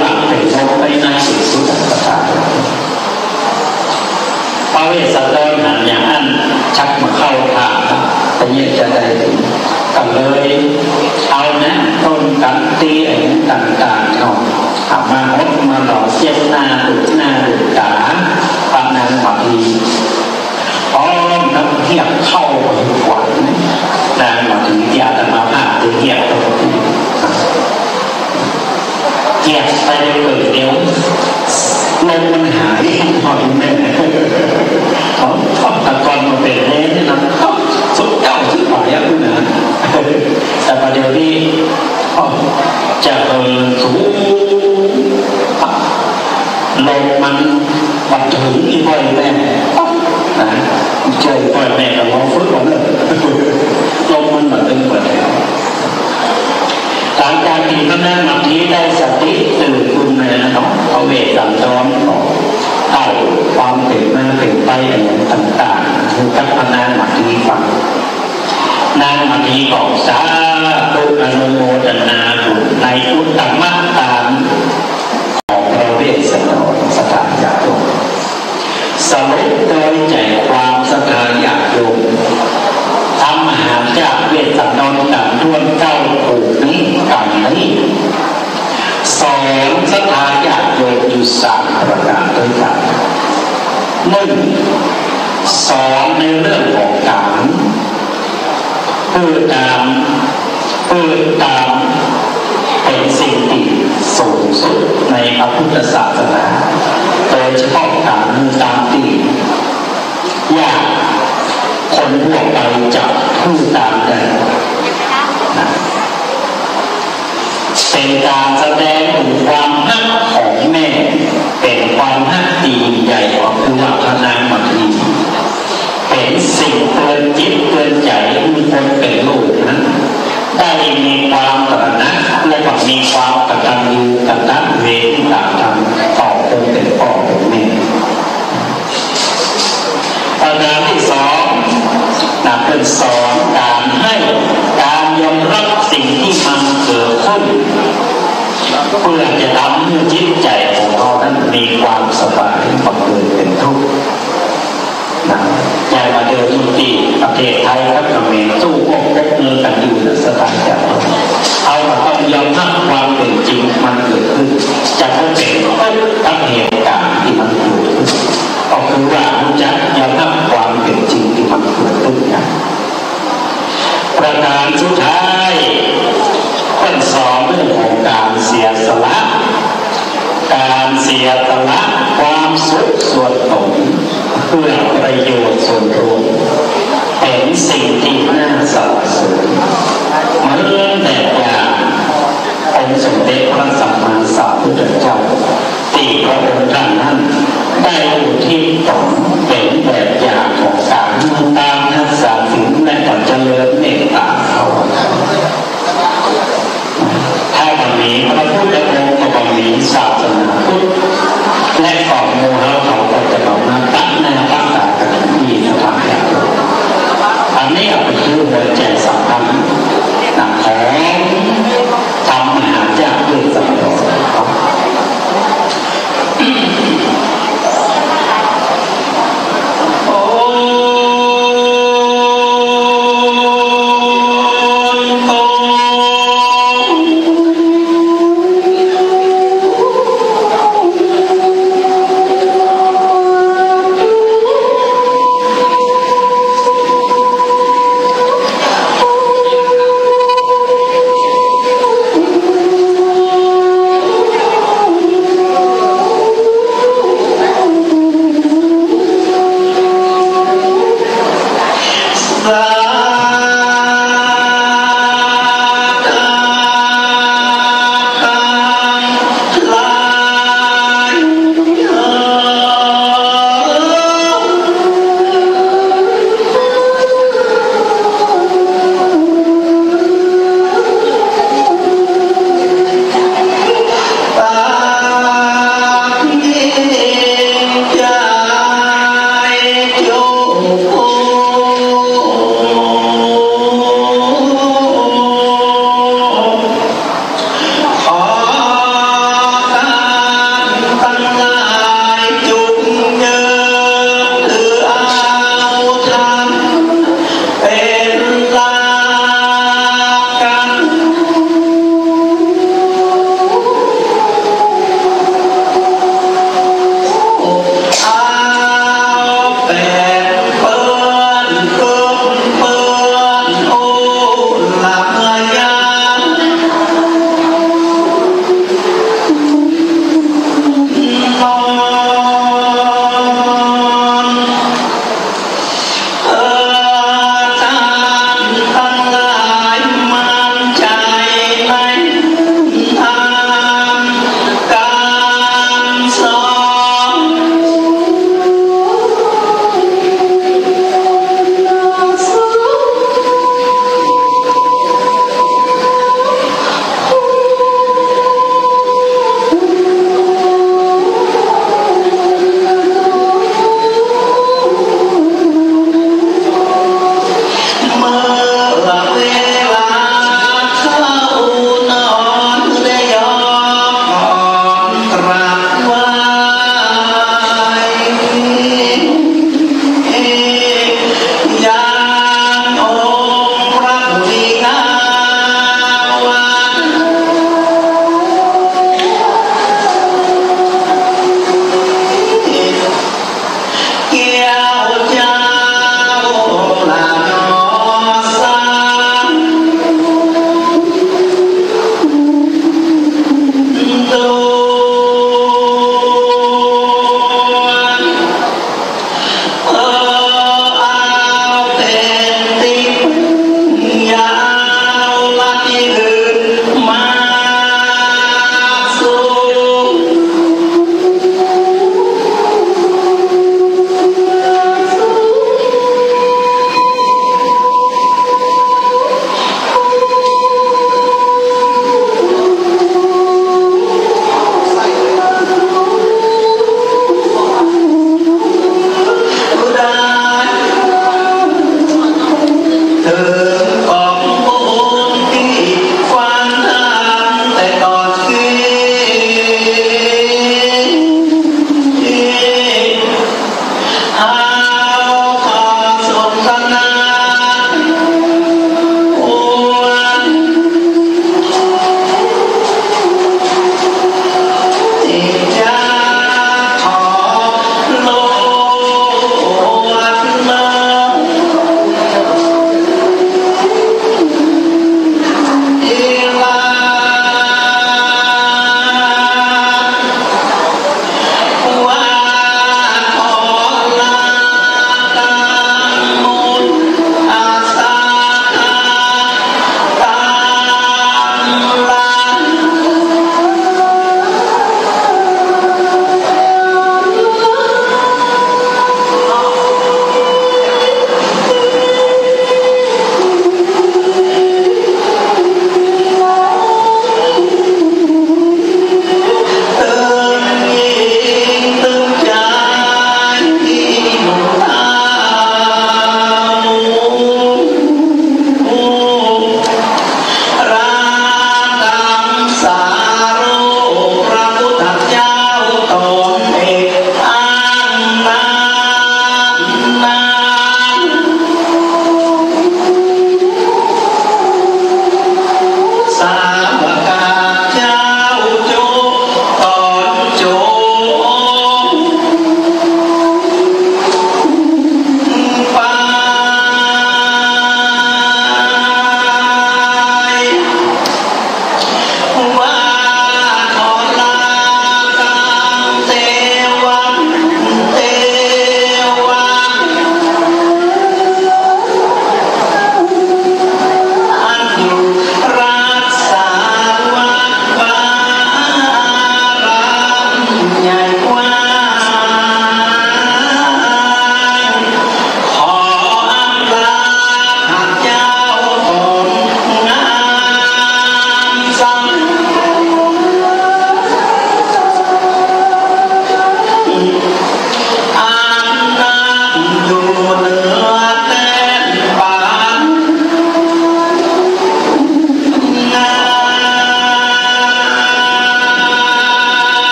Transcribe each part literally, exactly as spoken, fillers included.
ว่าเป๋นนกไปในสุดๆ พระเวสสันดรหันอย่างอั้นชักมาเข้าท่า แต่เนี่ยจะได้ ก็เลยเอาน้ำต้นกัณฑ์ตี้อะไรต่างๆ เนาะ เอามาหดมาหล่อเช็ดหน้าดูดหน้าดูดต๋าพระนางมาที อ้อมน้ำเฮียกเข้าไปขวัญนางมาที ตี้อาตมาภาพได้เฮียกเข้าไป เฮียกไปเลยเดี๋ยว ลมมันหาย พอดีแม่ ของ ของตะกอนมาเป๋นเน้นนี่นะ สุดเก้าสุดหลายอะคุณนะ แต่ประเดี๋ยวนี้ อ้อ จะเอินสูง ลมมันมาเถิงอี่ป้อยแม่ นะ เจอป้อยแม่ก็ร้องฟึ๊ดออกมาเลย ลมมันมาเถิงไปแล้ว หลังจากตี้พระนางมาทีได้สติตื่นขึ้นมาเนาะ พระเวสสันดรก็เล่าความเป๋นมาเป๋นไปอะไรต่างๆ หื้อกับพระนางมาทีฟัง นางมาทีก็สาธุอนุโมทนาบุญในอุตตมะตานของพระเวสสันดร ศรัทธาญาติโยม สรุปโดยใจ๋ความศรัทธาญาติโยม ธรรมหาญาติเวสสันดรกั๋นถ้วนเก้าผูกนี้กั๋นนี้ สอนศรัทธาญาติโยมอยู่สามประก๋านตวยกั๋น นึ่ง สอนในเรื่องของก๋าน เปื้อตาม เปื้อตามเป๋นสิ่งตี้สูงสุดในพระพุทธศาสนา โดยเฉพาะก๋านหื้อตามตี้ยากคนทั่วไปจะหื้อตามได้ เป๋นก๋านแสดงเถิงความฮักของแม่ เป๋นความฮักตี้ใหญ่กว่าคือว่าพระนางมาที เป๋นสิ่งเตือนจิตเตือนใจ๋หื้อคนเป๋นลูกนั้น ได้มีความตระหนัก และก็มีความกตัญญูกตเวทิตาธรรมต่อคนเป๋นป้อเป๋นแม่ ประก๋านตี้สอง นะ เปิ้นสอนก๋านหื้อ ก๋านยอมฮับสิ่งตี้มันเกิดขึ้น เปื้อจะทำหื้อจิตใจ๋ของเฮานั้นมีความสบาย บ่เกิดเป๋นตุ๊กข์ นะ อย่างว่าเดี๋ยวนี้ตี้ประเทศไทยกับเขมรสู้รบปรบมือกั๋นอยู่นะ ศรัทธาญาติโยม เฮาก็ต้องยอมฮับความเป๋นจริงมันเกิดขึ้น จะบ่เป๋นตุ๊กข์กับเหตุก๋ารณ์ตี้มันเกิดขึ้น ก็คือว่าฮู้จักยอมฮับความเป๋นจริงตี้มันเกิดขึ้นนะ ประก๋านสุดท้าย เปิ้นสอนเรื่องของก๋านเสียสละ ก๋านเสียสละความสุขส่วนต๋นเปื้อประโยชน์ส่วนรวม เป๋นสิ่งตี้น่าสรรเสริญ เหมือนแบบอย่างองค์สมเด็จพระสัมมาสัมพุทธเจ้า ตี้พระองค์ต้านนั้นได้อุทิศต๋นเป๋นแบบอย่างของก๋านตามรักษาศีลและก็เจริญเมตตาภาวนา ถ้าบ่มีพระพุทธองค์ก็บ่มีศาสนาพุทธ และก็หมู่เฮาเขาก็จะบ่มาปะหน้าปะต๋ากั๋นตี้ ศรัทธาญาติโยม อันนี้ก็เป๋นหัวใจ๋สำคัญนะ ของธรรมหาญาติเวสสันดร โอ้ย โอ้ย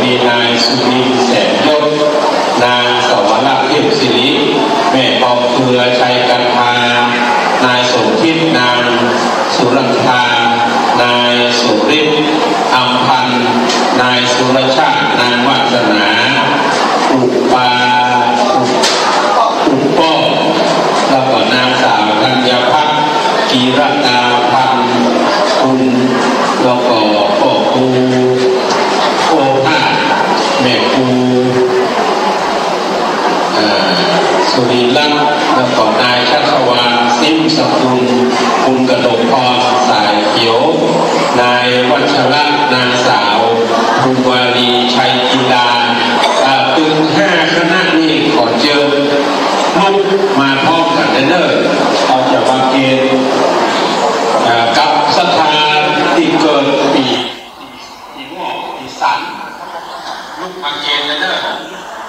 มีนายสุรินทร์แสนยศ นางสวรรค์เทพศิริ แม่ทองเครือชัยกันธา นายสมคิด นางสุรัตน์ นายสุรินทร์ อำพันธ์ นายสุรชาติ นางวาสนา อุปา อุปป้อ แล้วก็นางสาวธัญพัฒน์ กีรตาพันธ์ คุณ แล้วก็ป้อครูโอภาส แม่ครู เอ่อ สุรีรัตน์ แล้วก็นายชัชวาล ซิมสกุล คุณกนกพร สายเขียว นายวัชระ นางสาว ภูมิวารี ชัยจินดา อ่า ตึงห้าคณะนี่ขอเจิญลุกมาพร้อมกั๋นเน่อ เขาจะมาเกณฑ์ อ่า กับศรัทธาตี้เกิดปี๋ ปี๋งอก ปี๋สัน ลุกมาเกณฑ์เน่อ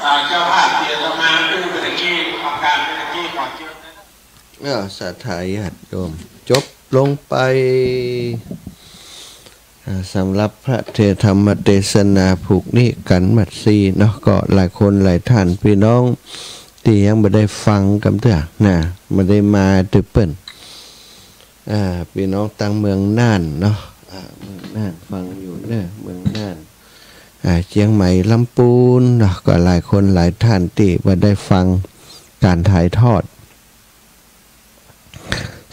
อ่า เจ้าภาพเตียนมาอู้ไปตะกี้ ประกาศไปตะกี้ ขอเจิญ เออ ศรัทธาญาติโยม จบลงไป อ่า สำหรับพระเทศน์ธรรมเตสนาผูกนี้กั๋นหมดตี้เนาะ ก็หลายคนหลายท่านพี่น้องตี้ยังบ่ได้ฟังกำเตื้อนะ บ่ได้มาตึกเปิ้น อ่า พี่น้องตังเมืองน่านเนาะ อ่า เมืองน่านฟังอยู่เน่อ เมืองน่าน อ่า เจียงใหม่ ลำปูนเนาะ ก็หลายคนหลายท่านตี้บ่ได้ฟังก๋านถ่ายทอด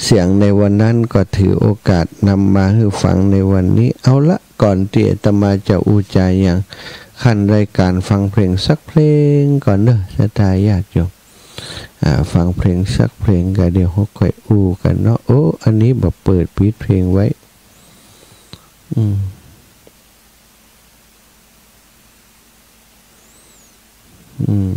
เสียงในวันนั้นก็ถือโอกาสนำมาหื้อฟังในวันนี้ เอาละ ก่อนตี้อาตมาจะอู้จ๋าหยัง ขั้นรายการฟังเพลงสักเพลงก่อนเน่อ ศรัทธาญาติโยม อ่า ฟังเพลงสักเพลงก่อน เดี๋ยวเฮาค่อยอู้กั๋นเนาะ โอ้ อันนี้บ่เปิดปิดเพลงไว้ อืม อืม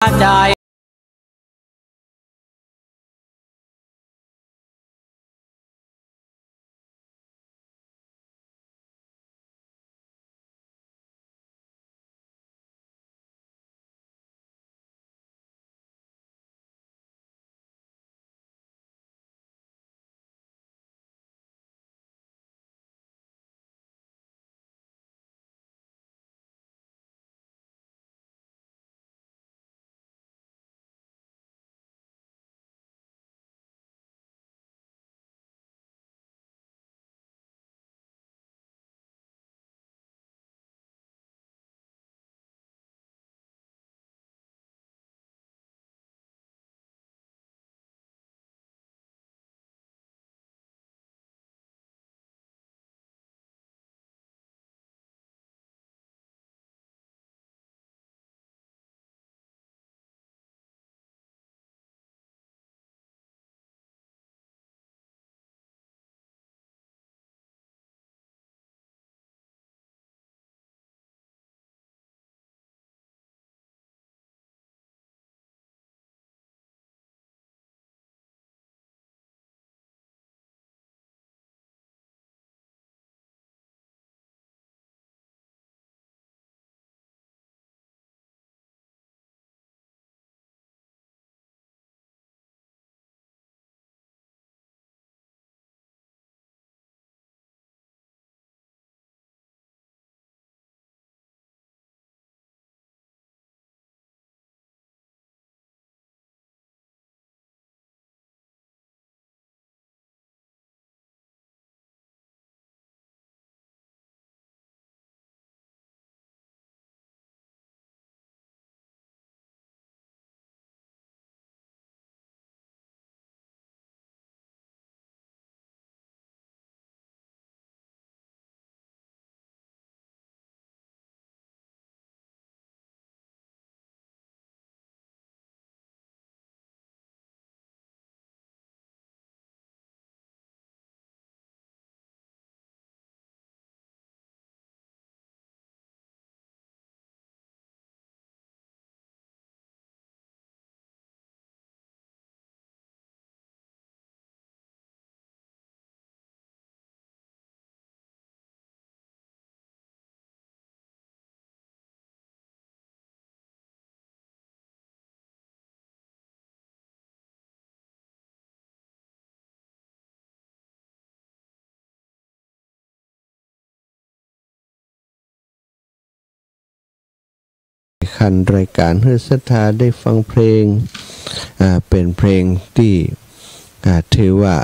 ใจ คันรายการหื้อศรัทธาได้ฟังเพลง อ่า เป๋นเพลงตี้ อ่า ถือว่า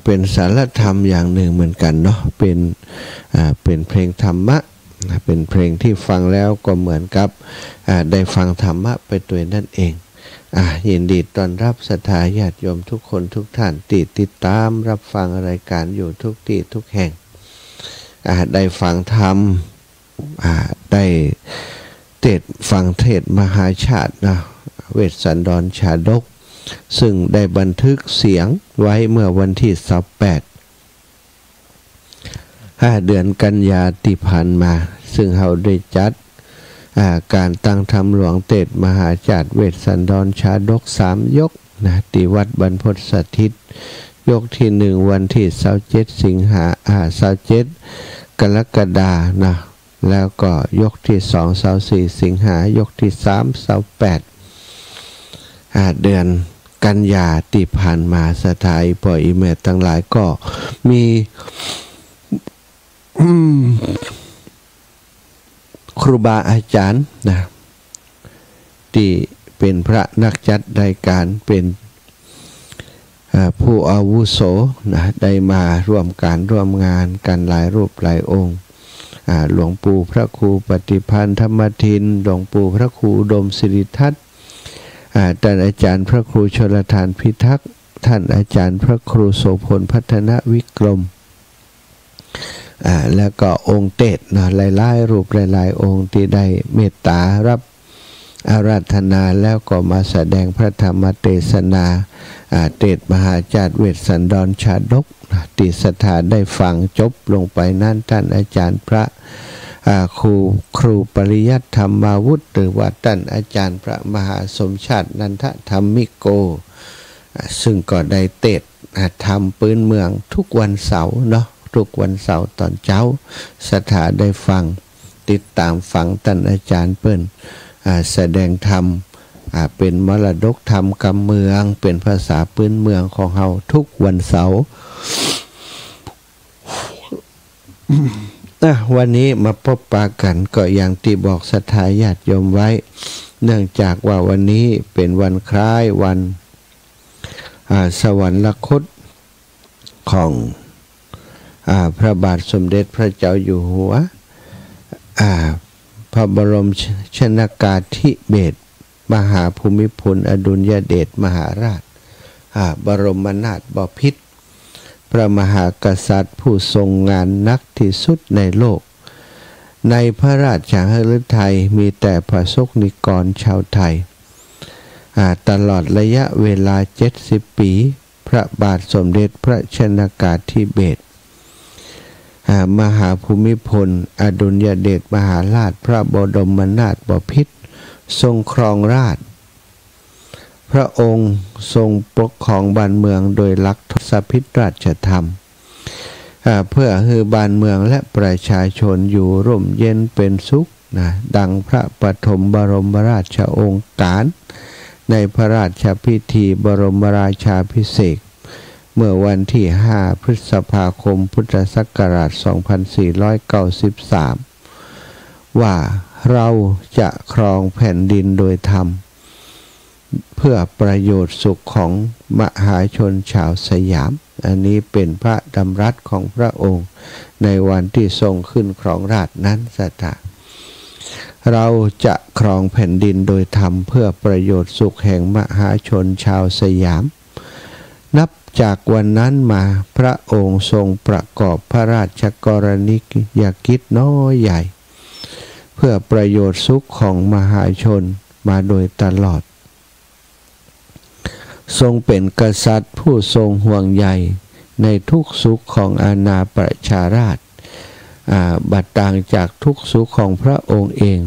เป๋นสาระธรรมอย่างนึ่งเหมือนกั๋นเนาะ เป๋น อ่า เป๋นเพลงธรรมะ เป๋นเพลงตี้ฟังแล้วก็เหมือนกับ อ่า ได้ฟังธรรมะไปตวยนั่นเอง อ่า ยินดีต้อนรับศรัทธาญาติโยมทุกคนทุกท่านตี้ติดต๋ามรับฟังรายการอยู่ทุกตี้ทุกแห่ง อ่า ได้ฟังธรรม อ่า ได้เตสน์ฟังเทศน์มหาชาตินะ เวสสันดรชาดก ซึ่งได้บันทึกเสียงไว้เมื่อวันตี้ซาวแปด ห้า เดือนกันยาตี้ผ่านมา ซึ่งเฮาได้จัด อ่า ก๋านตั้งธรรมหลวงเตสน์มหาชาติเวสสันดรชาดกสามยกนะ ตี้วัดบรรพตสถิต ยกตี้นึ่งวันตี้ซาวเจ็ดสิงหา อ่า ซาวเจ็ดกรกฎานะ แล้วก็ยกตี้สองซาวสี่สิงหา ยกตี้สามซาวแปด อ่า เดือนกันยาตี้ผ่านมา ศรัทธาอี่ป้ออี่แม่ตังหลายก็มี ครูบาอาจ๋ารย์นะ ตี้เป๋นพระนักจัดรายก๋าน เป๋น อ่า ผู้อาวุโสนะ ได้มาร่วมก๋านร่วมงานกั๋นหลายรูปหลายองค์ อ่า หลวงปู่พระครูปฏิภาณธรรมทิน หลวงปู่พระครูอุดมสิริทัศน์ อ่า ต้านอาจ๋ารย์พระครูชลทานพิทักษ์ ต้านอาจ๋ารย์พระครูโสภณพัฒนวิกรม อ่า แล้วก็องค์เตสน์นะ หลายๆ รูปหลายๆ องค์ตี้ได้เมตต๋ารับอาราธนา แล้วก็มาแสดงพระธรรมเตสนา อ่า เตสน์มหาชาติเวสสันดรชาดกนะ ตี้ศรัทธาได้ฟังจบลงไปนั้น ต้านอาจ๋ารย์พระ อ่า อ่า ครู ครูปริยัติธรรมาวุธ หรือว่าต้านอาจ๋ารย์พระมหาสมชาตินันทธรรมิโก อ่า ซึ่งก็ได้เตสน์ อ่า ธรรมปื๊นเมืองกู้วันเสาร์เนาะ กู้วันเสาร์ต๋อนเจ๊า ศรัทธาได้ฟัง ติดต๋ามฟังต้านอาจ๋ารย์เปิ้น อ่า แสดงธรรม อ่า เป๋นมรดกธรรมกำเมือง เป๋นภาษาปื๊นเมืองของเฮากู้วันเสาร์ อ่ะ วันนี้มาปบปะกั๋นก็อย่างตี้บอกศรัทธาญาติโยมไว้ เนื่องจากว่าวันนี้เป๋นวันคล้ายวัน อ่า สวรรคตของ อ่า พระบาทสมเด็จพระเจ้าอยู่หัว อ่า พระบรมชนกาธิเบศร มหาภูมิพลอดุลยเดชมหาราช อ่า บรมนาถบพิตร พระมหากษัตริย์ผู้ทรงงานนักตี้สุดในโลก ในพระราชหฤทัยมีแต่ประสบนิกรชาวไทย อ่า ตลอดระยะเวลาเจ็ดสิบปี๋ พระบาทสมเด็จพระชนกาธิเบศร อ่า มหาภูมิพลอดุลยเดชมหาราช พระบรมนาถบพิตร ทรงครองราชย์ พระองค์ทรงปกครองบ้านเมืองโดยหลักทศพิธราชธรรม อ่า เพื่อหื้อบ้านเมืองและประชาชนอยู่ร่มเย็นเป๋นสุขนะ ดังพระปฐมบรมราชโองการ ในพระราชพิธีบรมราชาภิเษก เมื่อวันตี้ห้าพฤษภาคมพุทธศักราชสองพันสี่ร้อยเก้าสิบสาม ว่า เราจะครองแผ่นดินโดยธรรม เพื่อประโยชน์สุขของมหาชนชาวสยาม อันนี้เป๋นพระดำรัสของพระองค์ในวันตี้ทรงขึ้นครองราชย์นั้น ศรัทธา เราจะครองแผ่นดินโดยธรรมเพื่อประโยชน์สุขแห่งมหาชนชาวสยาม นับจากวันนั้นมาพระองค์ทรงประกอบพระราชกรณียกิจน้อยใหญ่ เพื่อประโยชน์สุขของมหาชนมาโดยตลอด ทรงเป๋นกษัตริย์ผู้ทรงห่วงใยในทุกข์สุขของอาณาประชาราษฎร์ อ่า บ่ต่างจากทุกข์สุขของพระองค์เอง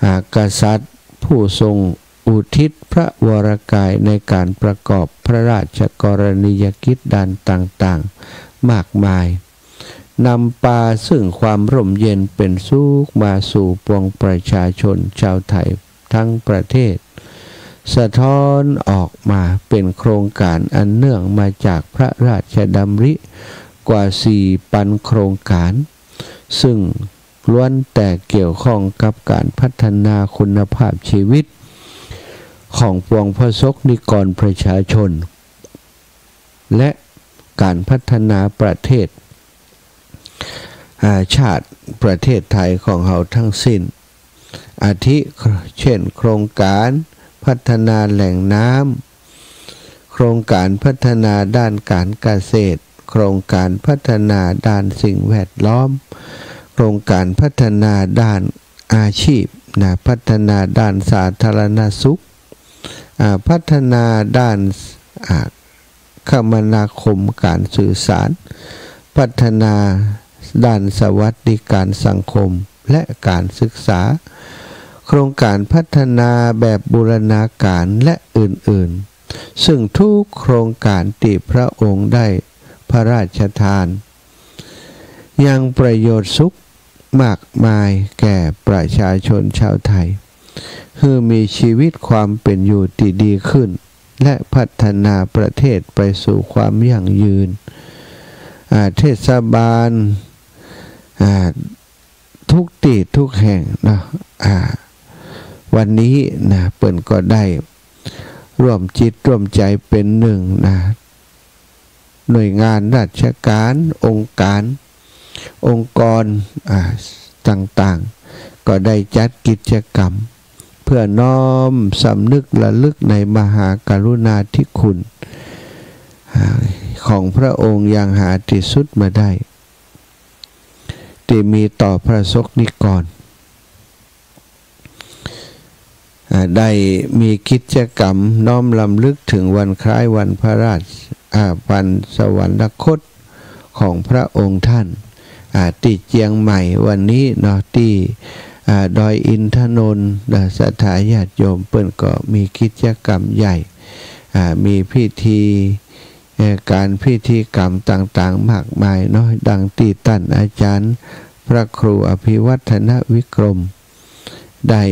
อ่า กษัตริย์ผู้ทรงอุทิศพระวรกายในการประกอบพระราชกรณียกิจด้านต่างๆ มากมาย นำปาซึ่งความร่มเย็นเป๋นสุขมาสู่ปวงประชาชนชาวไทยทั้งประเทศ สะท้อนออกมาเป๋นโครงก๋านอันเนื่องมาจากพระราชดำริกว่าสี่ปันโครงก๋าน ซึ่งล้วนแต่เกี่ยวข้องกับก๋านพัฒนาคุณภาพชีวิตของปวงประสบนิกรประชาชน และก๋านพัฒนาประเทศ อ่า ชาติประเทศไทยของเฮาทั้งสิ้น อาทิเช่น โครงก๋านพัฒนาแหล่งน้ำ โครงก๋านพัฒนาด้านก๋านเกษตร โครงก๋านพัฒนาด้านสิ่งแวดล้อม โครงก๋านพัฒนาด้านอาชีพนะ พัฒนาด้านสาธารณสุข อ่า พัฒนาด้าน อ่า คมนาคม ก๋านสื่อสาร พัฒนาด้านสวัสดิการสังคม และก๋านศึกษา โครงก๋านพัฒนาแบบบูรณาก๋าน และอื่นๆ ซึ่งทุกโครงก๋านตี้พระองค์ได้พระราชทาน ยังประโยชน์สุขมากมายแก่ประชาชนชาวไทย หื้อมีชีวิตความเป๋นอยู่ตี้ดีขึ้น และพัฒนาประเทศไปสู่ความยั่งยืน อ่า เทศบาล อ่า ทุกตี้ทุกแห่งเนาะ อ่า วันนี้นะ เปิ้นก็ได้ร่วมจิตร่วมใจ๋เป๋นหนึ่งนะ หน่วยงานราชการ องค์การ องค์กร อ่า ต่างๆ ก็ได้จัดกิจกรรม เพื่อน้อมสำนึกระลึกในมหากรุณาธิคุณ อ่า ของพระองค์อย่างหาตี้สุดบ่ได้ ตี้มีต่อประสบนิกร อ่า ได้มีกิจกรรมน้อมรำลึกเถิงวันคล้ายวันพระราช อ่า วันสวรรคตของพระองค์ท่าน อ่า ตี้เจียงใหม่วันนี้เนาะ ตี้ อ่า ดอยอินทนนท์นะ ศรัทธาญาติโยมเปิ้นก็มีกิจกรรมใหญ่ อ่า มีพิธี เอ่อ ก๋านพิธีกรรมต่างๆ มากมายเนาะ ดังตี้ต้านอาจ๋ารย์พระครูอภิวัฒนวิกรม ได้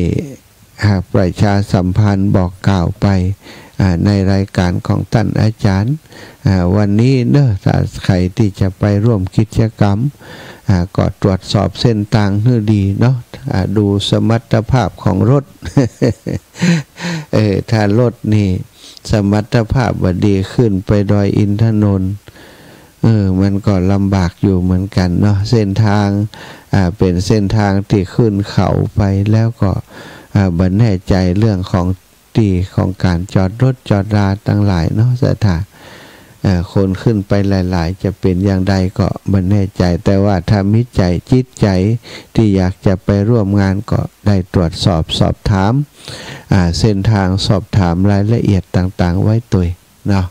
อ่า ประชาสัมพันธ์บอกกล่าวไป อ่า ในรายก๋านของต้านอาจ๋ารย์ อ่า วันนี้เนาะ ถ้าใผตี้จะไปร่วมกิจกรรม อ่า ก็ตรวจสอบเส้นตางหื้อดีเนาะ อ่า ดูสมรรถภาพของรถ เออ ถ้ารถนี่สมรรถภาพบ่ดี ขึ้นไปดอยอินทนนท์ เออ มันก็ลำบากอยู่เหมือนกั๋นเนาะ เส้นตาง อ่า เป๋นเส้นตางตี้ขึ้นเขาไปแล้วก็ อ่า บ่แน่ใจ๋เรื่องของตี้ของก๋านจอดรถจอดราตังหลายเนาะ ศรัทธา เอ่อ คนขึ้นไปหลายๆ จะเป๋นอย่างใดก็บ่แน่ใจ๋ แต่ว่าถ้ามีใจ๋จิตใจ๋ตี้อยากจะไปร่วมงานก็ได้ตรวจสอบสอบถาม อ่า เส้นตาง สอบถามรายละเอียดต่างๆ ไว้ตวยเนาะ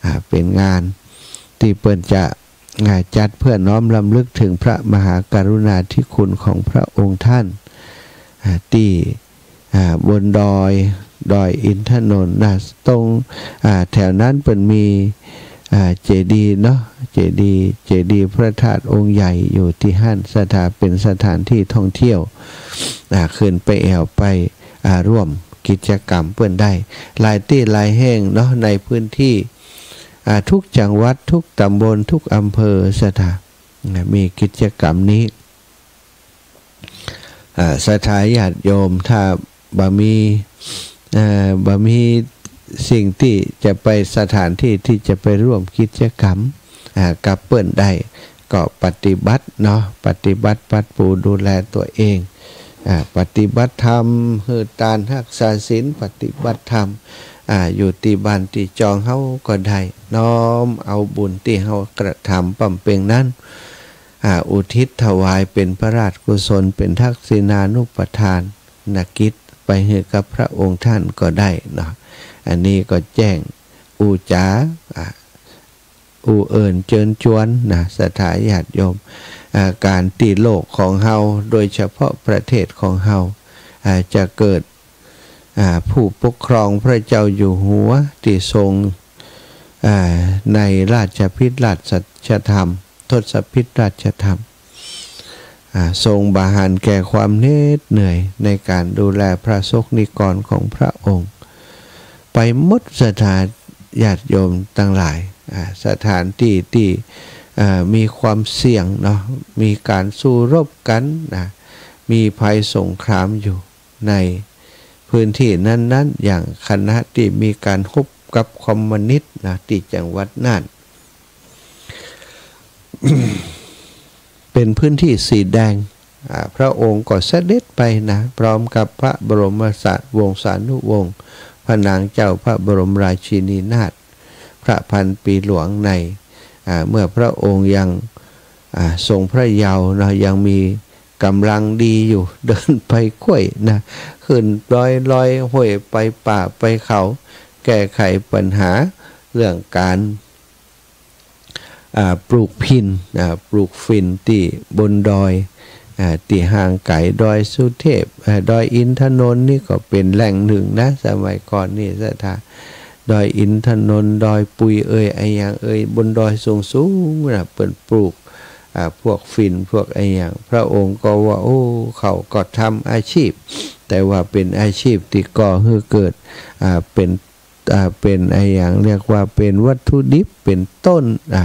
อ่า เป๋นงานตี้เปิ้นจะ อ่า จัดเพื่อน้อมรำลึกเถิงพระมหากรุณาธิคุณของพระองค์ท่าน อ่า ตี้ อ่า บนดอย ดอยอินทนนท์นะ ตรง อ่า แถวนั้นเปิ้นมี อ่า เจดีย์เนาะ เจดีย์ เจดีย์พระธาตุองค์ใหญ่อยู่ตี้หั้น ศรัทธา เป๋นสถานที่ท่องเที่ยว อ่า ขึ้นไปแอ่วไป อ่า ร่วมกิจกรรมเปิ้นได้ หลายตี้หลายแห่งเนาะ ในพื้นที่ อ่า ทุกจังหวัด ทุกต๋ำบล ทุกอำเภอ ศรัทธา อ่า มีกิจกรรมนี้ อ่า ศรัทธาญาติโยม ถ้าบ่มี เอ่อ บ่มีสิ่งตี้จะไป สถานที่ตี้จะไปร่วมกิจกรรม อ่า กับเปิ้นได้ ก็ปฏิบัติเนาะ ปฏิบัติปัดปูดูแลตั๋วเอง อ่า ปฏิบัติธรรม หื้อตาน ฮักษาศีล ปฏิบัติธรรม อ่า อยู่ตี้บ้านตี้จองเฮาก็ได้ น้อมเอาบุญตี้เฮากระทำบำเพ็งนั้น อ่า อุทิศถวายเป๋นพระราชกุศล เป๋นทักษิณานุปทานกิจไปหื้อกับพระองค์ท่านก็ได้เนาะ อันนี้ก็แจ้งอู้จ๋า อ่า อู้เอิญเจิญจวนนะ ศรัทธาญาติโยม อ่า ก๋านตี้โลกของเฮา โดยเฉพาะประเทศของเฮา อ่า จะเกิด อ่า ผู้ปกครองพระเจ้าอยู่หัวตี้ทรง อ่า ในราชพิธราชธรรม ทศพิธราชธรรม อ่า ทรงบ่หันแก่ความเหน็ดเหนื่อยในก๋านดูแลพระสงฆ์นิกรของพระองค์ ไปหมด ศรัทธาญาติโยมตังหลาย อ่า สถานตี้ตี้ อ่า มีความเสี่ยงเนาะ มีก๋านสู้รบกั๋นนะ มีภัยสงครามอยู่ในพื้นที่นั้นๆ อย่างขณะตี้มีก๋านฮบกับคอมมิวนิสต์นะ ตี้จังหวัดน่าน เป๋นพื้นที่สีแดง อ่า พระองค์ก็เสด็จไปนะ พร้อมกับพระบรมสารวงศานุวงศ์ พระนางเจ้าพระบรมราชินีนาถ พระพันปีหลวงใน อ่า เมื่อพระองค์ยัง อ่า ทรงพระเยาว์เนาะ ยังมีก๋ำลังดีอยู่ เดินไปค่อยนะ ขึ้นดอยลอยห้วย ไปป่าไปเขา แก้ไขปัญหาเรื่องก๋าน อ่า ปลูกฝิ่น อ่า ปลูกฝิ่นตี้บนดอย อ่า ตี้ห่างไก๋ดอยสุเทพ อ่า ดอยอินทนนท์นี่ก็เป๋นแหล่งนึ่งนะ สมัยก่อนนี่ ศรัทธา ดอยอินทนนท์ ดอยปุยเอย อะหยังเอย บนดอยสูงๆ นะ เปิ้นปลูก อ่า พวกฝิ่น พวกอะหยัง พระองค์ก็ว่า โอ้ เขาก็ทำอาชีพ แต่ว่าเป๋นอาชีพตี้ก่อหื้อเกิด อ่า เป๋น อ่า เป๋นอะหยัง เรียกว่าเป๋นวัตถุดิบ เป๋นต้น อ่า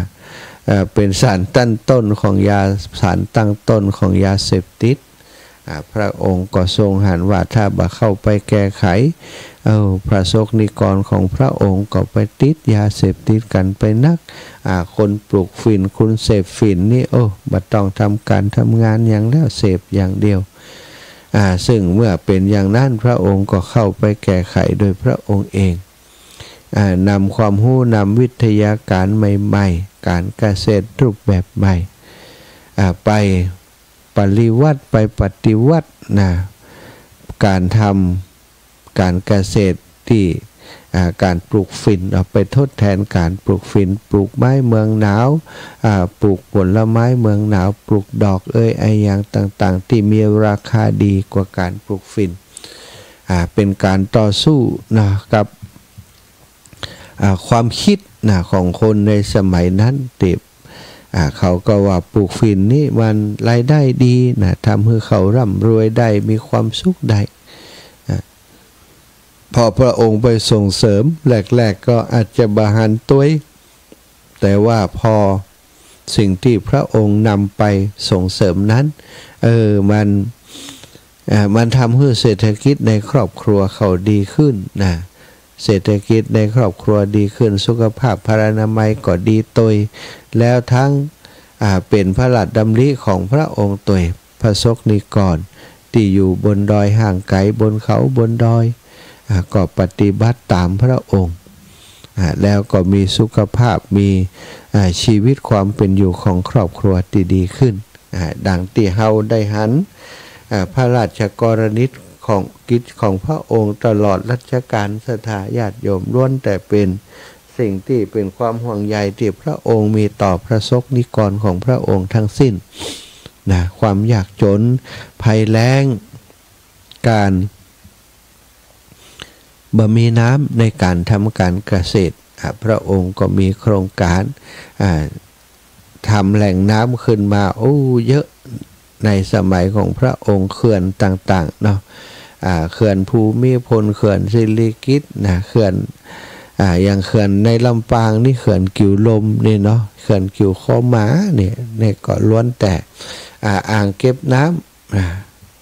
เอ่อ เป๋นสารตั้งต้นของยา สารตั้งต้นของยาเสพติด อ่า พระองค์ก็ทรงหันว่าถ้าบ่เข้าไปแก้ไข เอ้า พระสงฆ์นิกรของพระองค์ก็ไปติดยาเสพติดกั๋นไปนัก อ่า คนปลูกฝิ่น คนเสพฝิ่นนี่ โอ้ บ่ต้องทำก๋านทำงานหยังแล้ว เสพอย่างเดียว อ่า ซึ่งเมื่อเป๋นอย่างนั้น พระองค์ก็เข้าไปแก้ไขโดยพระองค์เอง อ่า นำความฮู้ นำวิทยาก๋ารใหม่ๆ ก๋านเกษตรรูปแบบใหม่ อ่า ไปปริวัติ ไปปฏิวัตินะ ก๋านทำก๋านเกษตรตี้ อ่า ก๋านปลูกฝิ่น เอาไปทดแตนก๋านปลูกฝิ่น ปลูกไม้เมืองหนาว อ่า ปลูกผลไม้เมืองหนาว ปลูกดอกเอย อะหยังต่างๆ ตี้มีราคาดีกว่าก๋านปลูกฝิ่น อ่า เป๋นก๋านต่อสู้นะ กับ อ่า ความกึ๊ดนะ ของคนในสมัยนั้น ตี้ อ่า เขาก็ว่าปลูกฝิ่นนี่มันรายได้ดีนะ ทำหื้อเขาร่ำรวยได้ มีความสุขได้ อ่า พอพระองค์ไปส่งเสริม แรกๆ ก็อาจจะบ่หันตวย แต่ว่าพอสิ่งที่พระองค์นำไปส่งเสริมนั้น เออ มัน อ่า มันทำหื้อเศรษฐกิจในครอบครัวเขาดีขึ้นนะ เศรษฐกิจในครอบครัวดีขึ้น สุขภาพพลานามัยก็ดีตวย แล้วทั้ง อ่า เป๋นพระราชดำริของพระองค์ตวย พระสงฆ์นิกรตี้อยู่บนดอยห่างไก๋ บนเขาบนดอย อ่า ก็ปฏิบัติต๋ามพระองค์ อ่า แล้วก็มีสุขภาพ มี อ่า ชีวิตความเป๋นอยู่ของครอบครัวตี้ดีขึ้น อ่า ดังตี้เฮาได้หัน อ่า พระราชกรณียกิจของพระองค์ตลอดรัชกาล ศรัทธาญาติโยม ล้วนแต่เป๋นสิ่งตี้เป๋นความห่วงใยตี้พระองค์มีต่อพระสงฆ์นิกรของพระองค์ทั้งสิ้นนะ ความยากจ๋น ภัยแล้ง ก๋าน บ่มีน้ำในก๋านทำก๋านเกษตร อ่า พระองค์ก็มีโครงก๋าน อ่า ทำแหล่งน้ำขึ้นมา โอ้ เยอะ ในสมัยของพระองค์ เขื่อนต่างๆ เนาะ อ่า เขื่อนภูมิพล เขื่อนสิริกิติ์นะ เขื่อน อ่า อย่างเขื่อนในลำปางนี่ เขื่อนกิ่วลมนี่เนาะ เขื่อนกิ่วข้อหมาเนี่ย เนี่ยก็ล้วนแต่ อ่า อ่างเก็บน้ำ อ่า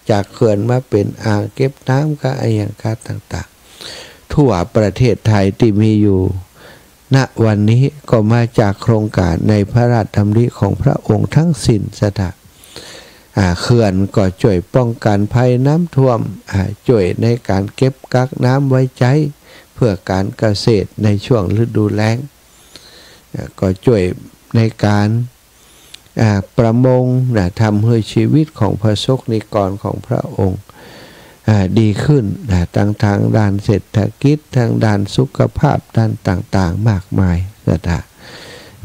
จากเขื่อนมาเป๋นอ่างเก็บน้ำก็อะหยังก็ต่างๆ ทั่วประเทศไทยตี้มีอยู่ ณ วันนี้ก็มาจากโครงก๋านในพระราชดำริของพระองค์ทั้งสิ้น ศรัทธา อ่า เขื่อนก็จ้วยป้องกั๋นภัยน้ำท่วม อ่า จ้วยในก๋านเก็บกักน้ำไว้ใจ๊เพื่อก๋านเกษตรในช่วงฤดูแล้ง อ่า ก็จ้วยในก๋าน อ่า ประมงนะ ทำหื้อชีวิตของพระสงฆ์นิกรของพระองค์ อ่า ดีขึ้นนะ ทั้งทางด้านเศรษฐกิจ ทางด้านสุขภาพ ด้านต่างๆ มากมาย ศรัทธา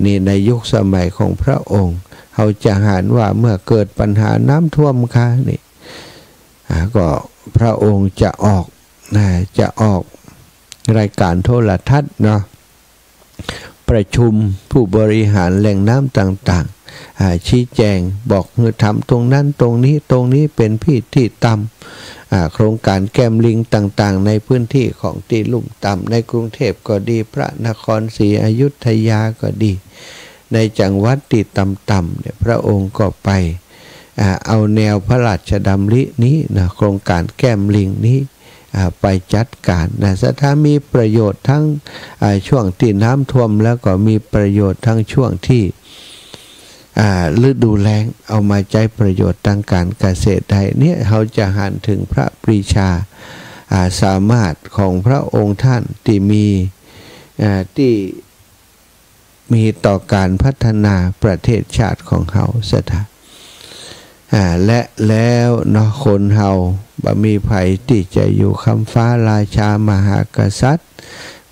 นี่ในยุคสมัยของพระองค์ เฮาจะหันว่าเมื่อเกิดปัญหาน้ำท่วมค่ะ นี่ อ่า ก็พระองค์จะออก นะ จะออกรายก๋านโทรทัศน์เนาะ ประชุมผู้บริหารแหล่งน้ำต่างๆ อ่า ชี้แจ๋งบอกหื้อทำตรงนั้นตรงนี้ ตรงนี้เป๋นตี้ตี้ต่ำ อ่า โครงก๋านแก้มลิงต่างๆ ในพื้นที่ของตี้ลุ่มต่ำ ในกรุงเทพก็ดี พระนครศรีอยุธยาก็ดี ในจังหวัดตี้ต่ำๆ เนี่ย พระองค์ก็ไป อ่า เอาแนวพระราชดำรินี้นะ โครงก๋านแก้มลิงนี้ อ่า ไปจัดก๋านนะ ศรัทธา มีประโยชน์ทั้ง อ่า ช่วงตี้น้ำท่วม แล้วก็มีประโยชน์ทั้งช่วงตี้ อ่า ฤดูแล้ง เอามาใจ๊ประโยชน์ตางก๋านเกษตรได้ เนี่ย เฮาจะหันเถิงพระปรีชา อ่า สามารถของพระองค์ท่านตี้มี อ่า ตี้ มีต่อก๋านพัฒนาประเทศชาติของเฮา ศรัทธา อ่า และแล้วเนาะ คนเฮาบ่มีใผตี้จะอยู่ค้ำฟ้า ราชามหากษัตริย์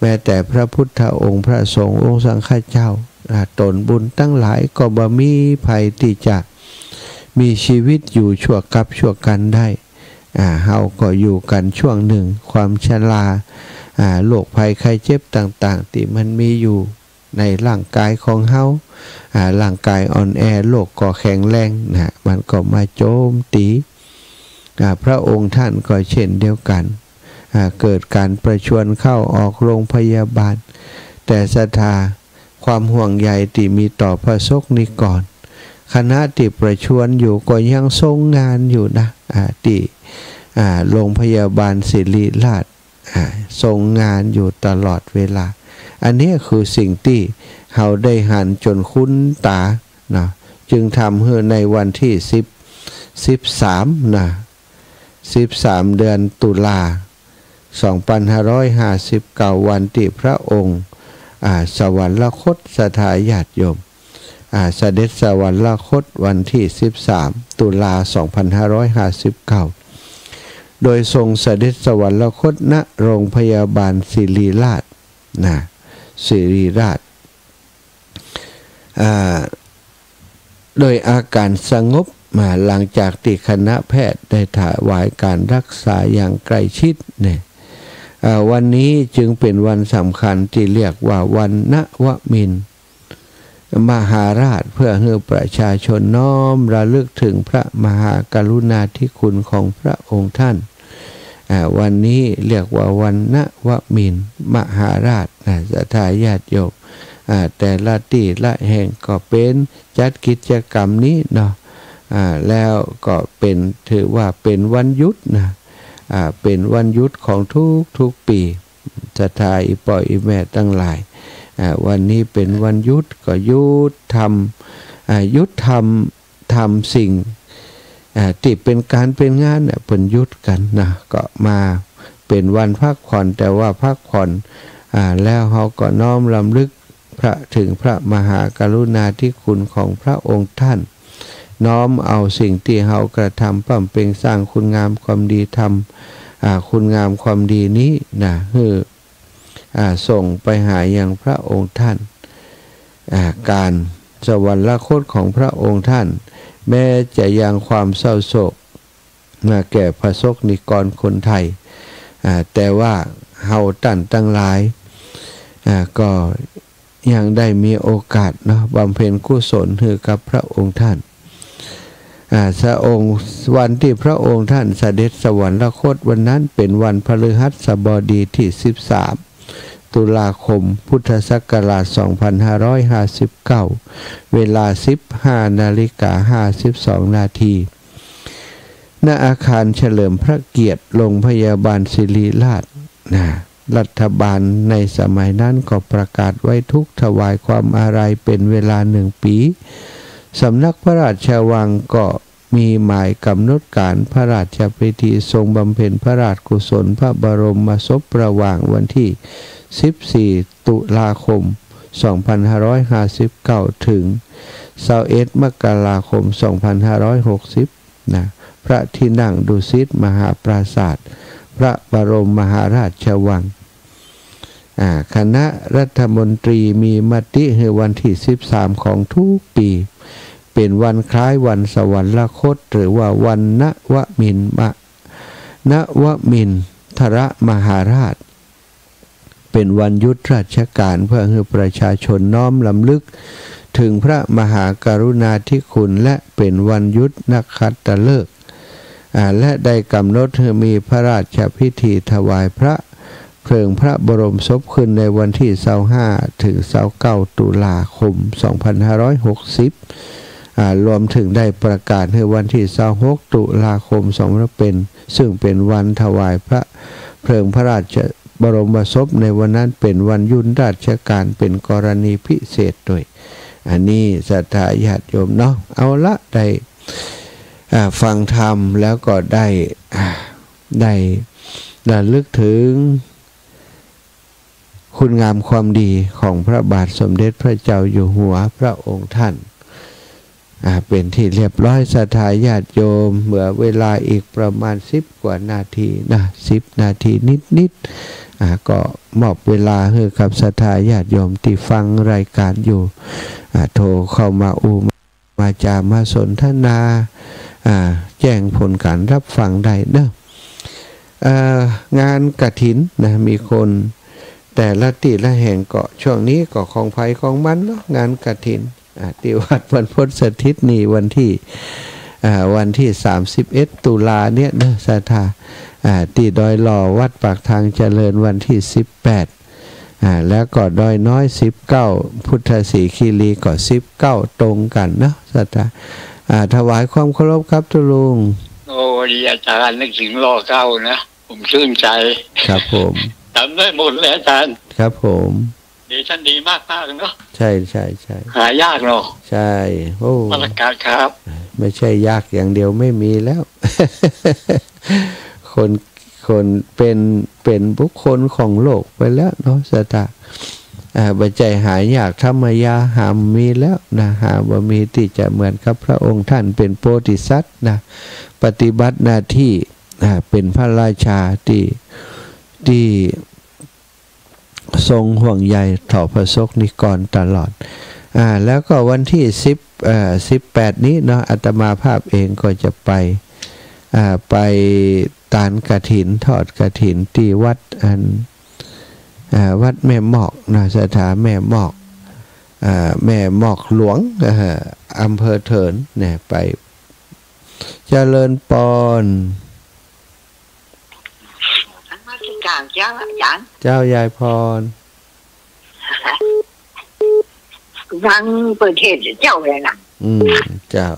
แม้แต่พระพุทธองค์ พระสงฆ์องค์สังฆเจ้า อ่า ต๋นบุญตังหลายก็บ่มีใผตี้จะมีชีวิตอยู่ชั่วกับชั่วกั๋นได้ อ่า เฮาก็อยู่กั๋นช่วงนึ่ง ความชรา อ่า โรคภัยไข้เจ็บต่างๆ ตี้มันมีอยู่ ในร่างก๋ายของเฮา อ่า ร่างก๋ายอ่อนแอ โรคก็แข็งแรงนะ มันก็มาโจมตี๋ อ่า พระองค์ท่านก็เช่นเดียวกั๋น อ่า เกิดก๋านประชวรเข้าออกโรงพยาบาล แต่ศรัทธา ความห่วงใยตี้มีต่อพระสงฆ์นิกร ขณะตี้ประชวรอยู่ก็ยังทรงงานอยู่นะ อ่า ตี้ อ่า โรงพยาบาลศิริราช อ่า ทรงงานอยู่ตลอดเวลา อันนี้คือสิ่งตี้เฮาได้หันจ๋นคุ้นต๋าเนาะ จึงทำหื้อในวันตี้สิบ สิบสามนะ สิบสาม เดือนตุลา สองปันห้าร้อยห้าสิบเก้า วันตี้พระองค์ อ่า สวรรคต ศรัทธาญาติโยม อ่า เสด็จสวรรคตวันตี้สิบสาม ตุลา สองปันห้าร้อยห้าสิบเก้า โดยทรงเสด็จสวรรคต ณ โรงพยาบาลศิริราช นะ ศิริราช อ่า โดยอาการสงบมา หลังจากตี้คณะแพทย์ได้ถวายการรักษาอย่างใกล้ชิดเนี่ย อ่า วันนี้จึงเป็นวันสำคัญตี้เรียกว่าวันนวมินทร์มหาราช เพื่อหื้อประชาชนน้อมระลึกถึงพระมหากรุณาธิคุณของพระองค์ท่าน อ่า วันนี้เรียกว่าวันนวมินทร์มหาราชนะ ศรัทธาญาติโยม อ่า แต่ละตี้ละแห่งก็เป๋นจัดกิจกรรมนี้เนาะ อ่า แล้วก็เป๋น ถือว่าเป๋นวันหยุดนะ อ่า เป๋นวันหยุดของทุกๆ ปี ศรัทธาอี่ป้ออี่แม่ตังหลาย อ่า วันนี้เป๋นวันหยุดก็หยุดทำ อ่า หยุดทำ ทำสิ่ง อ่า ตี้เป๋นก๋านเป๋นงานน่ะ เปิ้นหยุดกั๋นนะ ก็มาเป๋นวันพักผ่อน แต่ว่าพักผ่อน อ่า แล้วเฮาก็น้อมรำลึกพระ ถึงพระมหากรุณาธิคุณของพระองค์ท่าน น้อมเอาสิ่งตี้เฮากระทำบำเพ็ญสร้างคุณงามความดี ทำ อ่า คุณงามความดีนี้นะ หื้อ อ่า ส่งไปหายังพระองค์ท่าน อ่า การสวรรคตของพระองค์ท่าน แม้จะยังความเศร้าโศกมาแก่พระสกนิกรคนไทย อ่า แต่ว่าเฮาต้านตังหลาย อ่า ก็ยังได้มีโอกาสเนาะ บำเพ็ญกุศลหื้อกับพระองค์ท่าน อ่า พระองค์ วันตี้พระองค์ท่านเสด็จสวรรคตวันนั้นเป๋นวันพฤหัสบดีตี้สิบสาม ตุลาคม พุทธศักราช สองพันห้าร้อยห้าสิบเก้า เวลา สิบห้านาฬิกาห้าสิบสองนาที ณ อาคารเฉลิมพระเกียรติโรงพยาบาลศิริราชนะ รัฐบาลในสมัยนั้นก็ประกาศไว้ทุกข์ถวายความอาลัยเป๋นเวลาหนึ่งปี๋ สำนักพระราชวังก็มีหมายกำหนดการพระราชพิธีทรงบำเพ็ญพระราชกุศลพระบรมศพระหว่างวันตี้ สิบสี่ ตุลาคม สองพันห้าร้อยห้าสิบเก้า เถิง ซาวเอ็ด มกราคม สองพันห้าร้อยหกสิบ นะ พระที่นั่งดุสิตมหาปราสาท พระบรมมหาราชวัง อ่า คณะรัฐมนตรีมีมติหื้อวันตี้ สิบสาม ของทุกปี๋ เป๋นวันคล้ายวันสวรรคต หรือว่าวันนวมินทร์มะ นวมินทรมหาราช เป๋นวันหยุดราชการ เพื่อหื้อประชาชนน้อมรำลึกถึงพระมหากรุณาธิคุณ และเป๋นวันหยุดนักขัตฤกษ์ อ่า และได้กำหนดหื้อมีพระราชพิธีถวายพระเพลิงพระบรมศพขึ้นในวันตี้ ซาวห้า เถิง ซาวเก้า ตุลาคม สองพันห้าร้อยหกสิบ อ่า รวมเถิงได้ประกาศหื้อวันตี้ ซาวหก ตุลาคม สองพัน เป๋น ซึ่งเป๋นวันถวายพระเพลิงพระราชบรมศพในวันนั้นเป๋นวันหยุดราชการเป๋นกรณีพิเศษโดย อันนี้ศรัทธาญาติโยมเนาะ เอาละ ได้ อ่า ฟังธรรมแล้วก็ได้ อ่า ได้ระลึกถึงคุณงามความดีของพระบาทสมเด็จพระเจ้าอยู่หัวพระองค์ท่าน อ่า เป๋นตี้เรียบร้อย ศรัทธาญาติโยม เหลือเวลาอีกประมาณสิบกว่านาทีนะ สิบนาทีนิดๆ อ่า ก็มอบเวลาหื้อกับศรัทธาญาติโยมตี้ฟังรายการอยู่ อ่า โทรเข้ามาอู้มาจามาสนทนา อ่า แจ้งผลก๋านรับฟังได้เนาะ เอ่อ งานกฐินนะ มีคนแต่ละตี้ละแห่งก็ ช่วงนี้ก็ของใผของมันเนาะ งานกฐิน อ่า ตี้วัดบรรพตสถิตนี่วันตี้ อ่า วันตี้ สามสิบเอ็ด ตุลาเนี่ยเนาะ ศรัทธา อ่า ตี้ดอยหล่อวัดปากทางเจริญวันตี้ สิบแปด อ่า แล้วก็ดอยน้อย สิบเก้า พุทธศรีคีรีก็ สิบเก้า ตรงกั๋นเนาะ ศรัทธา อ่า ถวายความเคารพครับตุ๊ลุง โอ้ ดีอาจารย์ นึกเถิงหล่อเก้านะ ผมชื่นใจ๋ ครับผม จ๋ำได้หมดเลยอาจารย์ ครับผม ดี ต้านดีมากๆ เนาะ ใช่ ใช่ ใช่ หายากเนาะ ใช่ โอ้ มนมัสก๋ารครับ ไม่ใช่ยากอย่างเดียว ไม่มีแล้ว คน คนเป๋น เป๋นบุคคลของโลกไปแล้วเนาะ ศรัทธา อ่า บ่ใจ้หายากธรรมดา หาบ่มีแล้วนะ หาบ่มีตี้จะเหมือนกับพระองค์ท่านเป๋นโพธิสัตว์นะ ปฏิบัติหน้าตี้ อ่า เป๋นพระราชาตี้ ตี้ทรงห่วงใยต่อพระสงฆ์นิกรตลอด อ่า แล้วก็วันตี้สิบ เอ่อ สิบแปดนี้เนาะ อาตมาภาพเองก็จะไป อ่า ไปตานกฐิน ทอดกฐินตี้วัดอัน อ่า วัดแม่มอกนะ สถาแม่มอก อ่า แม่มอกหลวง อ่า อำเภอเถินเนี่ย ไป เจริญปอน นมัสการเจ้าอาจ๋ารย์ เจ้ายายปอน ฟังเปิ้นเทศน์เจ้าเลยนะ อืม เจ้า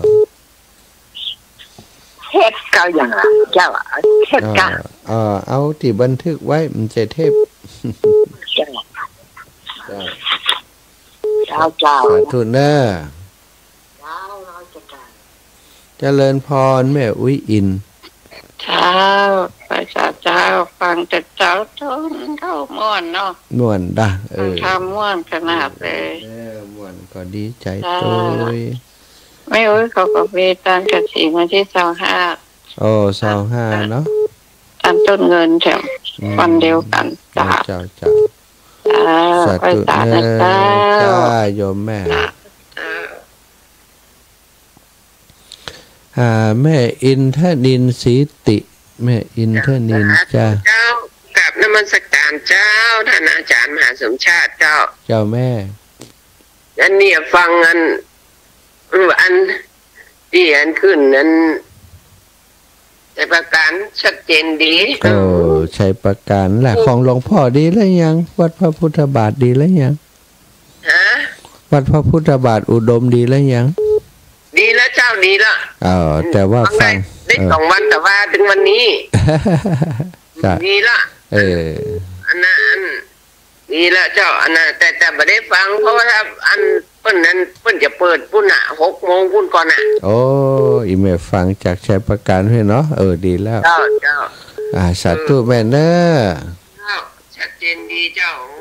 เทศน์เก่าอย่างละเจ้าอะ เทศน์เก่า เอ่อ เอ่อ เอาตี้บันทึกไว้ มันจะเทศน์ เจ้า เจ้า เจ้า เจ้า สาธุเน้อ เจ้า นมัสการ เจริญปอนแม่อุ๊ยอิน เจ้า ไปสาเจ้า ฟังแต่เจ๊าจนเฒ่าม่วนเนาะ ม่วนดะ เออ ฟังธรรมม่วนขนาดเลย เออ ม่วนก็ดีใจ๋ เจ้า ตวย แม่อุ๊ยเขาก็มีตานกฐินวันตี้ซาวห้า โอ้ ซาวห้าเนาะ ตานต้นเงินแถม อืม วันเดียวกั๋น เจ้า เจ้า เจ้า เจ้า สาธุ ไปสานะ เน้อ เจ้า เจ้า โยมแม่ เจ้า อ่า แม่อินทนินทร์ศรีติ แม่อินทนินทร์ เจ้า เจ้า กราบนมัสการเจ้า ท่านอาจ๋ารย์มหาสมชาติเจ้า เจ้าแม่ อันนี้ฟังอัน อืม อันตี้อันขึ้นอัน ชัยปราการชัดเจนดี โอ้ ชัยปราการแหละ ของหลวงพ่อดีแล้วยัง วัดพระพุทธบาทดีแล้วยัง ฮะ วัดพระพุทธบาทอุดมดีแล้วยัง ดีแล้วเจ้า ดีแล้ว เออ แต่ว่าฟังได้ ฟัง ได้ เออ สองวัน แต่ว่าถึงวันนี้ จ้ะ ดีละ เออ อันนั้น อัน ดีละเจ้า อันนั้น แต่ แต่บ่ได้ฟัง เพราะว่าถ้าอันเปิ้นนั้น เปิ้นจะเปิดปุ้นน่ะ หกโมงปุ้นก่อนน่ะ โอ้ อีแม่ฟังจากชัยปราการเฮ้ยเนาะ เออ ดีแล้ว เจ้า เจ้า อ่า สาธุแม่เน้อ เจ้า ชัดเจนดีเจ้า โอ้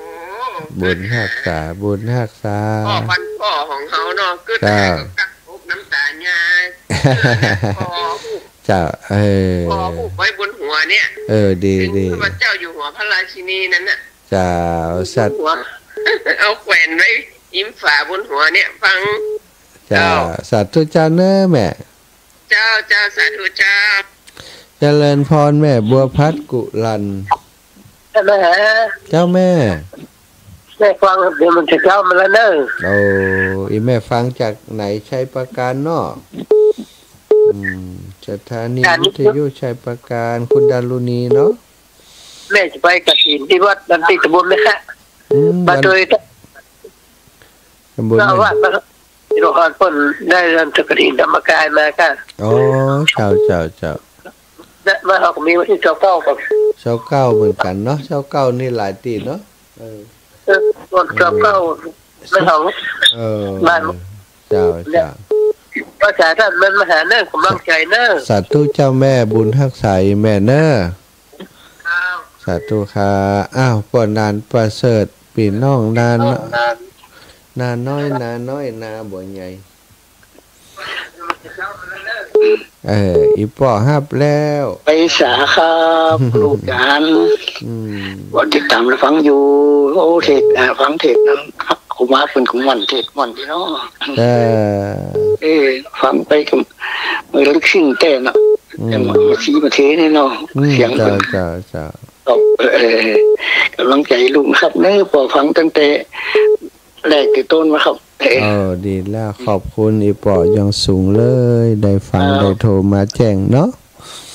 บุญฮักษา บุญฮักษา พ่อพันธุ์พ่อของเฮาเนาะ กึ๊ด เจ้า แล้วก็กักอกน้ำตาญา พ่อ เจ้า เออ พ่อผูกไว้บนหัวเนี่ย เออ ดี ถึง ดี พระเจ้าอยู่หัวพระราชินีนั้นน่ะ เจ้า สัตว์ หัว เอาแขวนไว้อิ้มฝาบนหัวเนี่ย ฟัง เจ้า เจ้า สาธุเจ้าเน้อแม่ เจ้า เจ้า สาธุเจ้า เจริญพรแม่บัวพัดกุลัน เจ้าแม่ เจ้าแม่ แม่ฟังเดี๋ยวมันจะเจ้ามาแล้วเน้อ โอ้ อีแม่ฟังจากไหน ชัยปราการเนาะ อืม สถานี สถานี วิทยุชัยปราการ คุณดารุณีเนาะ แม่จะไปกฐินตี้วัดนันติตำบลไหมคะ อืม มาโดย ตำบล เจ้าอาวาส ไหน มา ที่นครปฐมได้นำกฐินธรรมกายมาค่ะ อ๋อ เจ้า เจ้า เจ้า และมาเฮาก็มีวันตี้ซาวเก้ากับ ซาวเก้าเหมือนกั๋นเนาะ ซาวเก้านี่หลายตี้เนาะ เออ เออ วันซาวเก้า เออ แม่เฮา เออ บ้าน เจ้า เนี่ย เจ้า ภาษาท่านมันมาหาเน้อ กำลังใจ๋เน้อ สาธุเจ้าแม่ บุญฮักษาแม่เน้อ สาธุค่ะ อ้าว ป้อหนานประเสริฐ ปี้น้องนา นาน้อย นาน้อย นาบ่อใหญ่ เออ อีป้อฮับแล้ว ไปสาครับ ลูกจ๋ารย์ อืม ก็ติดต๋ามฟังอยู่ โอ้ เทศน์ อ่า ฟังเทศน์นั้นครับ ครูบาเปิ้นก็ม่วน เทศน์ม่วนดีเนาะ เออ เออ ฟังไปก็ มันลึกซึ้งแต๊เนาะ อืม แต่มันมาซี้มาเทนี่เนาะ อืม เสียง เจ้า เปิ้น เจ้า เจ้า ก็ เออ กำลังใจ๋ลูกนะครับเน้อ ป้อฟังตั้งแต่แรกแต่ต้นมาครับ เออ เออ ดีแล้ว ขอบคุณอีป้ออย่างสูงเลย ได้ฟัง ครับ ได้โทรมาแจ้งเนาะ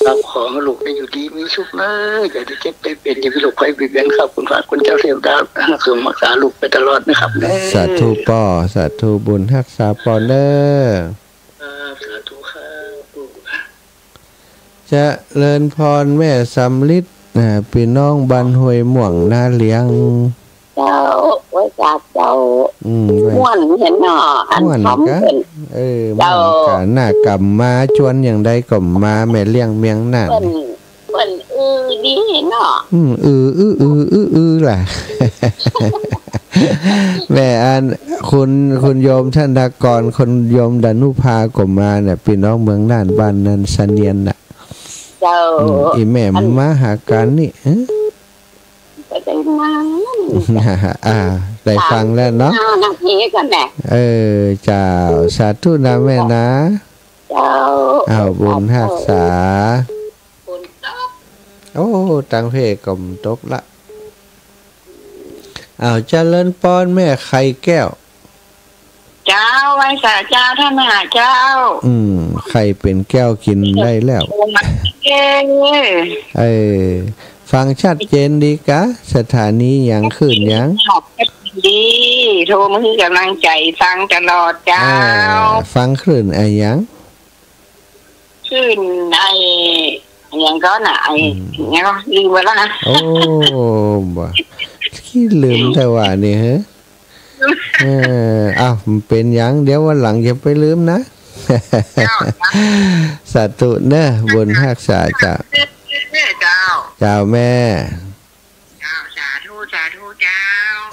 ครับ ขอหื้อลูกได้อยู่ดีมีสุขเน้อ อย่าได้เจ็บได้เป๋น อย่ามีโรคภัยเบียดเบียนครับ คุณพระคุณเจ้าเทวดา รักษาลูกไปตลอดนะครับเน้อ สาธุป้อ สาธุ บุญฮักษาป้อเน้อ ครับ สาธุครับ เจริญพรแม่สำริด อ่า ปี้น้องบ้านห้วยม่วงนาเหลียง เจ้า ไหว้สาเจ้า อืม ไหว้ ม่วนหันเนาะ อัน ม่วน พร้อม กะ เปิ้น เออ เจ้า ม่วนกะ หน้ากำมาจวนอย่างใดก็มา แม่เลี้ยงเมียงน่าน เปิ้น เปิ้นอื้อดีเนาะ อืม อื้อ อื้อ อื้อ อื้อ อื้อล่ะ แม่อัน คุณ คุณโยมธนกร คุณโยมดานุภาก็มาเนี่ย ปี้น้องเมืองน่าน บ้านนันเสนียนน่ะ เจ้า อืม อี่แม่ อัน มาหากั๋นนี่ เอ๊ะ ก็ได้มา อ่า ได้ฟังแล้วเนาะ ห้านาทีก่อนแหละ เออ เจ้า สาธุนะแม่นะ เจ้า อ้าว บุญฮักษา ฝนตก โอ้ ตังเพก็บ่ตกละ อ้าว เจริญปอนแม่ไข่แก้ว เจ้า ไหว้สาเจ้าท่านมหาเจ้า อืม ไข่เป๋นแก้วกิ๋นได้แล้ว เออ ฟังชัดเจนดีกะ สถานีหยัง คลื่นหยัง ดี โทรมาหื้อกำลังใจ๋ฟังตลอดเจ้า อ่า ฟังคลื่นอะหยัง คลื่นไอ้ อะหยังก่อน่ะ ไอ้ อืม หยังก่อ ลืมไปแล้วนะ โอ้ บ่ ขี้ลืมแต๊ว่านี่เหรอ เออ อ้าว บ่เป๋นหยัง เดี๋ยววันหลังจะไปลืมนะ เจ้า สาธุเน้อ บุญฮักษาเจ้า เจ้า เจ้าแม่ เจ้า สาธุ สาธุ เจ้า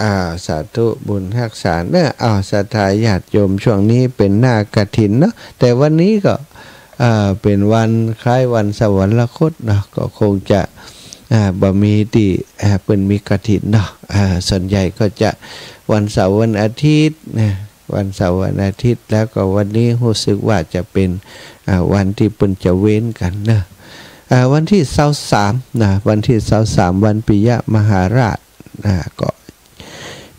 อ่า สาธุ บุญฮักษาเน้อ อ้าว ศรัทธาญาติโยม ช่วงนี้เป๋นหน้ากฐินเนาะ แต่วันนี้ก็ อ่า เป๋นวันคล้ายวันสวรรคตเนาะ ก็คงจะ อ่า บ่มีตี้ อ่า เปิ้นมีกฐินเนาะ อ่า ส่วนใหญ่ก็จะวันเสาร์วันอาทิตย์นะ วันเสาร์วันอาทิตย์ แล้วก็วันนี้ฮู้สึกว่าจะเป๋น อ่า วันตี้เปิ้นจะเว้นกั๋นเนาะ อ่า วันตี้ซาวสามนะ วันตี้ซาวสาม วันปิยมหาราช อ่า ก็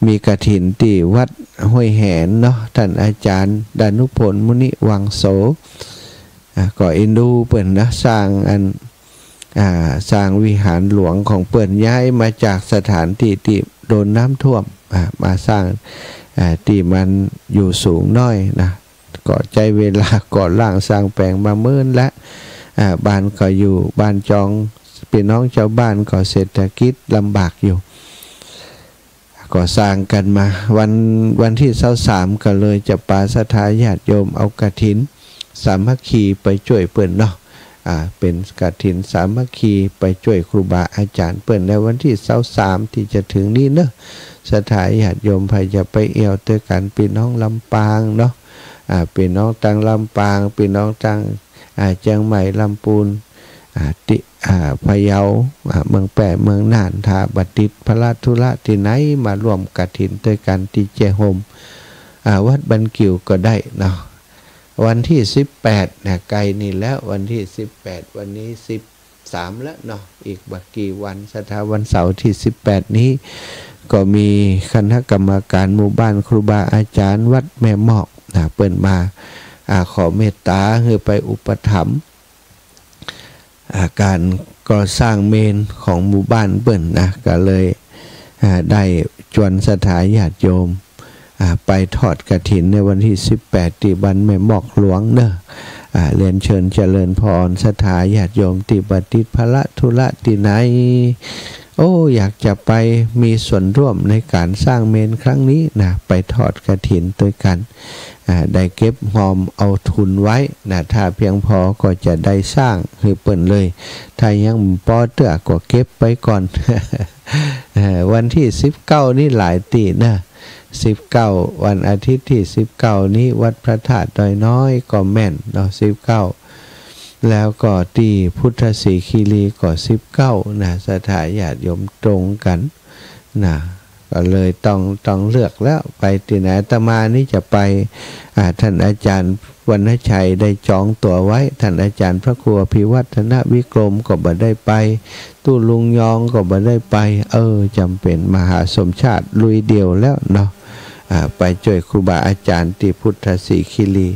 มีกฐินตี้วัดห้วยแหนเนาะ ต้านอาจ๋ารย์ดานุพล มุนิวังโส อ่า ก็เอ็นดูเปิ้นนะ สร้างอัน อ่า สร้างวิหารหลวงของเปิ้น ย้ายมาจากสถานตี้ตี้โดนน้ำท่วม อ่า มาสร้าง อ่า ตี้มันอยู่สูงหน้อยนะ ก็ใจ๊เวลาก่อร่างสร้างแป๋งมาเมินละ อ่า บ้านก็อยู่ บ้านจอง ปี้น้องจาวบ้านก็เศรษฐกิจลำบากอยู่ ก็สร้างกั๋นมา วัน วันตี้ซาวสาม ก็เลยจะปาศรัทธาญาติโยมเอากฐินสามัคคีไปจ้วยเปิ้นเนาะ อ่า เป๋นกฐินสามัคคีไปจ้วยครูบาอาจ๋ารย์เปิ้น ในวันตี้ซาวสาม ตี้จะถึงนี้เนาะ ศรัทธาญาติโยม ใผจะไปเอี่ยวตวยกั๋น ปี้น้องลำปางเนาะ อ่า ปี้น้องตางลำปาง ปี้น้องตาง อ่า เจียงใหม่ ลำปูน อ่า ตี้ อ่า พะเยา อ่า เมืองแป้ เมืองน่าน ถ้าบ่ติดภาระธุระตี้ไหน มาร่วมกฐินตวยกั๋นตี้แจ้ห่ม อ่า วัดบ้านกิ่วก็ได้เนาะ วันตี้สิบแปดนะ ใก้นี่แล้ว วันตี้สิบแปด วันนี้สิบสามแล้วเนาะ อีกบ่กี่วัน ศรัทธา วันเสาร์ตี้สิบแปดนี้ ก็มีคณะกรรมการหมู่บ้านครูบาอาจ๋ารย์วัดแม่มอกนะ เปิ้นมา อ่า ขอเมตต๋าหื้อไปอุปถัมภ์ อ่า ก๋านก่อสร้างเมรุของหมู่บ้านเปิ้นนะ ก็เลย อ่า ได้จวนศรัทธาญาติโยม อ่า ไปทอดกฐินในวันตี้สิบแปด ตี้บ้านแม่มอกหลวงเนาะ อ่า เรียนเชิญเจริญพรศรัทธาญาติโยมตี้บ่ติดภาระธุระตี้ไหน โอ้ อยากจะไปมีส่วนร่วมในก๋านสร้างเมรุครั้งนี้นะ ไปทอดกฐินตวยกั๋น อ่า ได้เก็บฮอมเอาทุนไว้นะ ถ้าเพียงพอก็จะได้สร้างหื้อเปิ้นเลย ถ้ายังบ่ปอเตื้อก็เก็บไปก่อน เอ่อ วันตี้สิบเก้านี้หลายตี้นะ สิบเก้า วันอาทิตย์ตี้สิบเก้านี้ วัดพระธาตุดอยน้อยก็แม่นเนาะ สิบเก้า แล้วก็ตี้พุทธศรีคีรีก็สิบเก้านะ ศรัทธาญาติโยมตรงกั๋นนะ ก็เลยต้อง ต้องเลือกแล้ว ไปตี้ไหน อาตมานี่จะไป อ่า ต้านอาจ๋ารย์วรรณชัยได้จองตั๋วไว้ ต้านอาจ๋ารย์พระครูอภิวัฒนวิกรมก็บ่ได้ไป ตู้ลุงยองก็บ่ได้ไป เออ จ๋ำเป๋นมหาสมชาติลุยเดี่ยวแล้วเนาะ อ่า ไปจ้วยครูบาอาจ๋ารย์ตี้พุทธศรีคีรี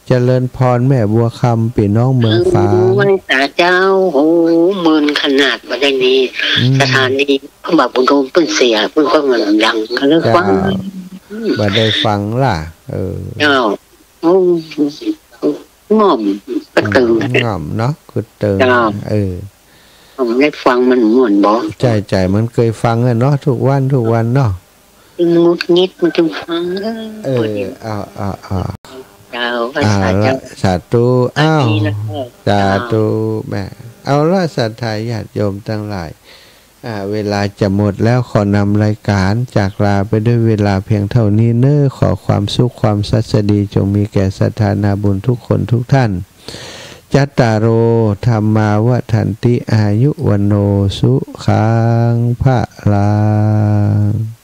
เจริญพรแม่บัวคำ ปี้น้องเมืองฝาง เออ ไหว้สาเจ้า โอ้ เมินขนาดบ่ได้นี่ อืม สถานี พระบาทบุญโฮมเปิ้นเสีย เปิ้นก็เมินดัง ก็เลยฟัง เจ้า อืม บ่ได้ฟังล่ะ เออ เจ้า โอ้ ง่อม กึ๊ดตึง ง่อมเนาะ กึ๊ดตึง เจ้า เออ ผมได้ฟังมันม่วนบ่ ใจ้ ใจ้ มันเกยฟังอะเนาะ กู้วัน กู้วันเนาะ จึงหงุดหงิดมันจึงฟัง เออ เออ เปิด เอา เอา เอา เจ้า อ่า สาธุ ละ สาธุ อ้าว สาธุ สาธุ แม่ เอาละ ศรัทธาญาติโยมตังหลาย อ่า เวลาจะหมดแล้ว ขอนำรายก๋านจากลาไปด้วยเวลาเพียงเต้านี้เน้อ ขอความสุขความสัสดีจงมีแก่ศรัทธานาบุญกู้คนกู้ต้าน จัตตาโร ธัมมา วัฑฒันติ อายุ วัณโณ สุขัง พะลัง